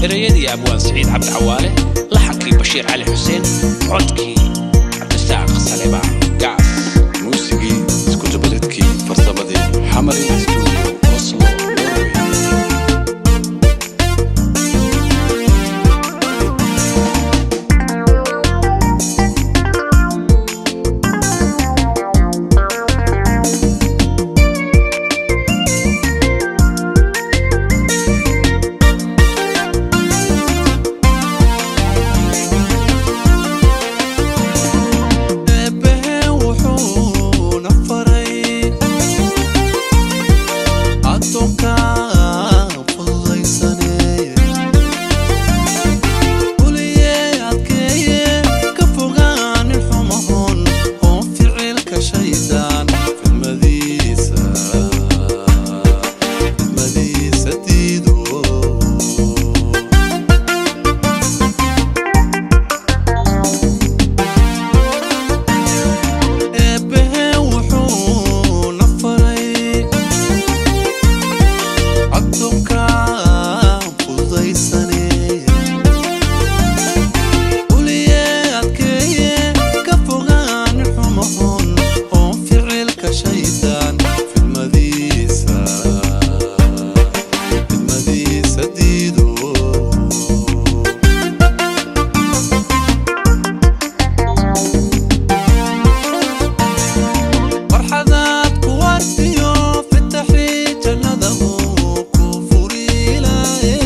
Ereyadii Abwaan Siciid Cabdicawaale, laxankii Bashiir Cali Xuseen, codkii Cabdisaaq Salebaan Gaas. Muusigii, iskudubaridkii, farsamadii Xamari Studio, Oslo, Norway. Eebbahee wuxuuna faray addoonka fududaysanee uliye adkeeye ka fogaanin xumahon oon ficilka shaydaan fidmadiisa fidmadiisa diido. Eebbahee wuxuuna faray addoonka fududaysane uliye adkeeye ka fogaanin xumahon oon ficilka shaydaan fidmadiisa fidmadiisa diido. Farxadaad ku arkiyo fitaxii jannada uu ku furiilaaye,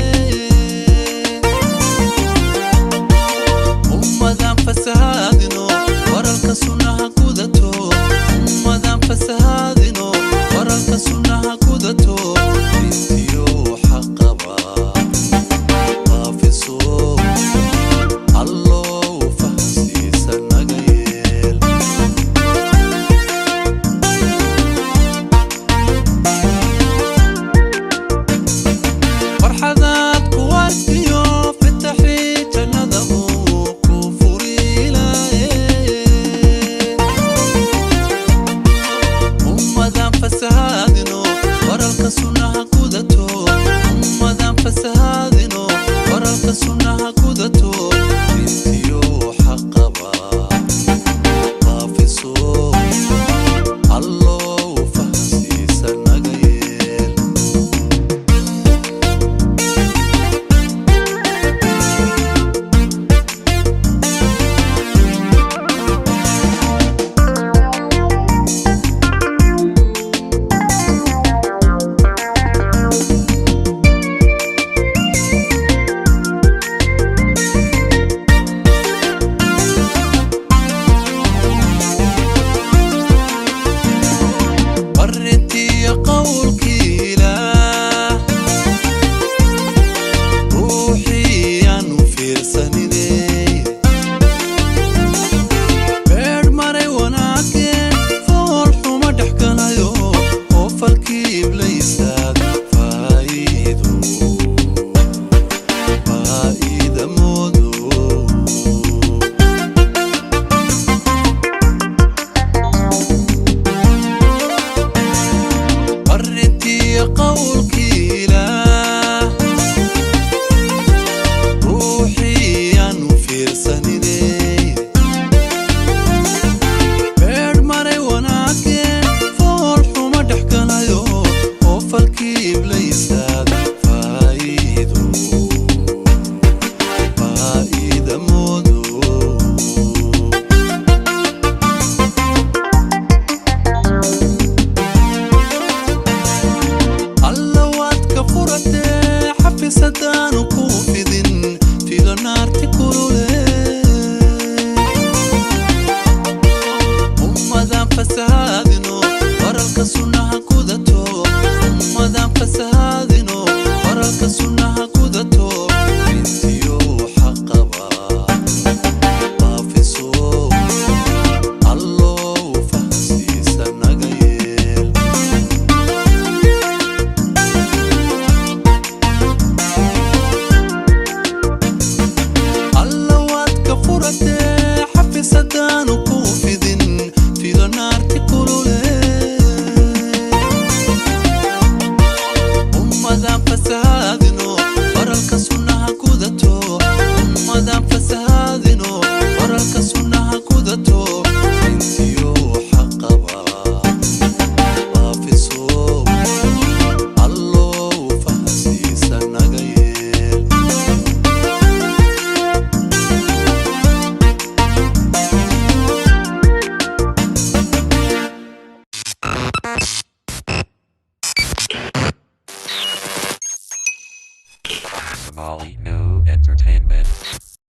ummadan fasahaadino wararka sunnaha gudato, ummadan fasahaadino wararka sunnaha gudato, diintiyo xaqaba faafiso, Allow fahansiisa naga yeel. Farxadaad ku arkiyo fitaxii jannada uu ku furiilaaye, ummadan fasahaadino wararka sunnaha gudato, ummadan fasahaadino wararka sunnaha gudato, diintiyo xaqaba faafiso, Allow fahansiisa naga yeel. Barrintiyo qowlkii Ilaah ruuxii aanu fiirsaniney beedh maray wanaageen fool xuma dhex galayo oo falkii iblaysaad faa'iido faa'iida moodo. Barrintiyo qowlkii Ilaah ruuxii aanu fiirsaniney beedh maray wanaageen fool xuma dhex galayo oo falkii iblaysaad faa'iido faa'iida moodo. Alla waad ka furatee xafis haddaanu kuu fidin filo naarti kulule, ummadan fasahaadino wararka sunnaha gudato, ummadan fasahaadino wararka sunnaha gudato, diintiyo xaqaba faafiso, Allow fahansiisa naga yeel. Somali New Entertainment.